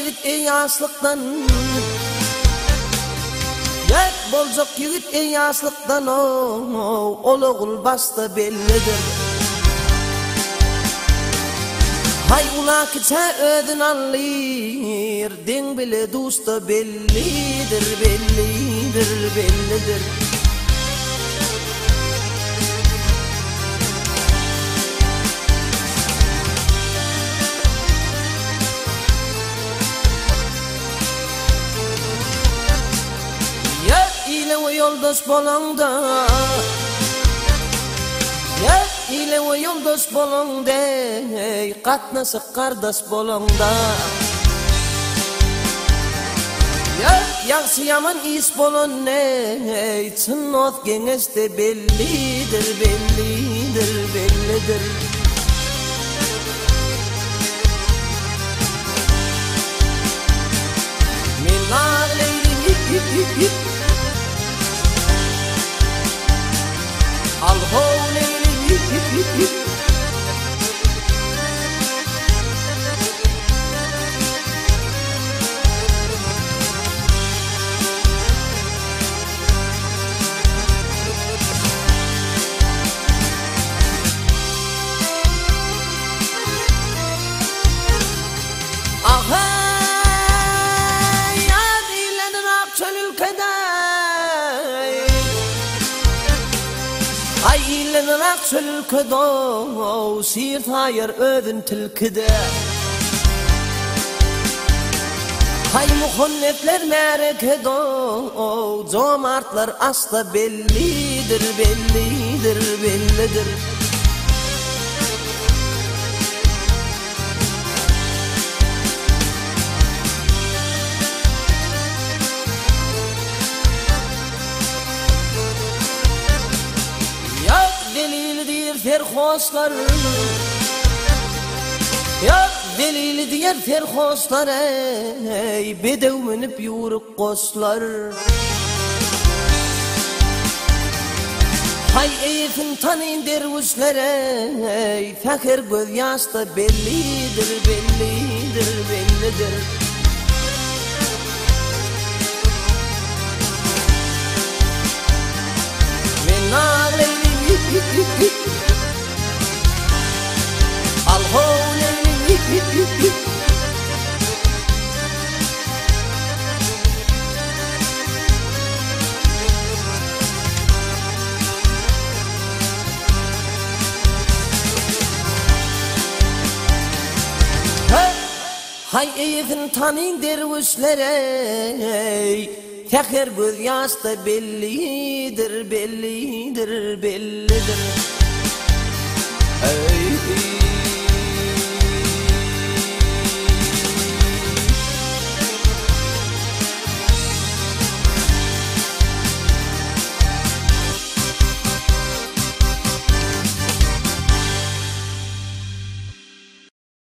ýigit eý ýaşlykdan Ýa boljak ýigit eý ýaşlykdan Ol ogul başda bellidir. Haý ula kiçä özün aldyr Deň bile duşda bellidir bellidir bellidir. Ýa ile we ýoldaş bolaňda Ýa ile we ýoldaş bolaňda Eý gatnaşyk gardaş bolaňda Ýa ýagşy ýaman iş bolanda Eý çyn dost geňeşde bellidir bellidir bellidir. Ahaý, ýaz iýlenirak çöl ülkede. Aý iýlenirak çöl ülkede, şir saýar özün tilkide. Haý muhannetler märekede, jomartlar aşda bellidir, bellidir, bellidir. Ýok zelili diýr serhoşlar Ýok zelili diýer serhoşlar eý Bedew münüp ýüwrük goşlar Haý eýesin tanyn derwüşler eý Säher göz ýaşda bellidir bellidir bellidir. Men aglaýyn hip hip hip hip Al how leýli hip hip hip hip Haý eýesin tanyň derwüşler eý, Säher göz ýaşda bellidir, bellidir, bellidir. Eý.